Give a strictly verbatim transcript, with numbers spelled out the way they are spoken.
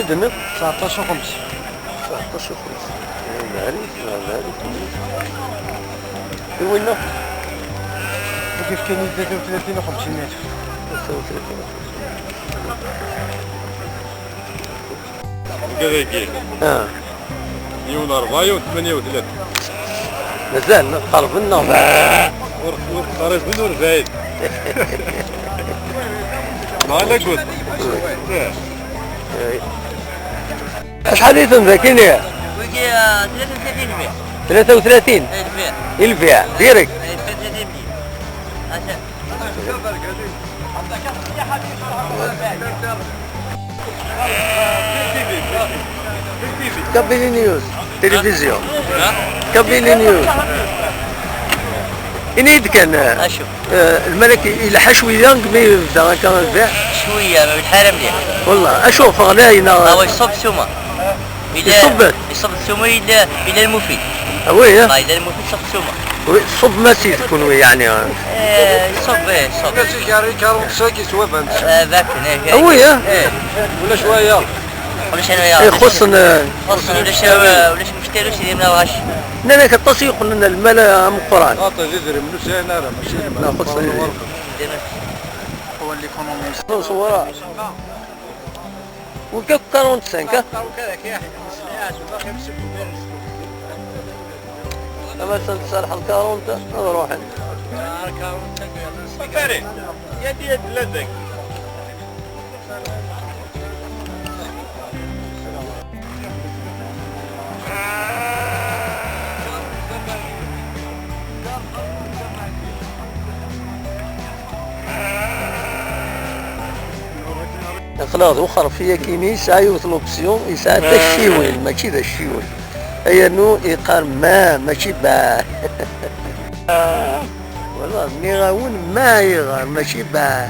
Tenniḍ? Tseɛṭac u xemsa. Tseɛṭac u xemsa. Lɛali, lɛali. I winna? Ad yefken tlata u tlatin u xemsin alef. Tlata u tlatin u xemsin. Dagi. Ah. Yiwen rebɛa, yiwen tmanya u tlata. Mazal qerben neɣ? Ur, ur qriben ur bɛid. Neɣ ala gud. Acḥal i ten daki-nni? Wigi, ah, tlata u tlatin lbiɛ. Tlata u tlatin? Eh, lbiɛ. I lbiɛ, direct. Eh, tlata u tlatin lbiɛ. Ata. Kabili News, télévision. Kabili News. Ini-yi-d kan, eh, lmalak ilḥa cwiya, mi yebda akka lbiɛ? Cwiya, ma bilḥara mliḥ. Wallah, acu ffɣen ay neɣ? Awa, iṣubb ssuma. Iṣubb? Iṣubb ssuma, ila, ila lmufid. Ah oui, eh? Ah, ila lmufid, iṣubb ssuma. Oui, iṣubb mačči d kunwi, yeɛni. Eh, iṣubb, eh, iṣubb. Ulac ikarri, quarante-cinq yeswa vingt. Eh, bakken, eh, ah oui, eh? Eh. Ulac waya. Ulac waya. Eh, xuṣṣen, eh, xuṣṣen, ulac, eh, ulac mectari, ulac idrimen, ulac. Nnan-ak aṭas i yeqqnen lmal ameqqran. Aṭas idrimen ur sɛin ara, mačči lmal. Neɣ xuṣṣen idrimen. Nṣewwer. Wekka quarante-cinq, ha? Ama sen-tserḥeḍ quarante, ad ruḥen. Yadi ad ladek. Aql-aɣ d uxerfi-agi-nni, yesɛa yiwet l'option, yesɛa tacciwin, mačči d acciwen. Ayernu yeqqar ma, mačči ba. Wala, nniɣ-awen ma yeɣer, mačči ba.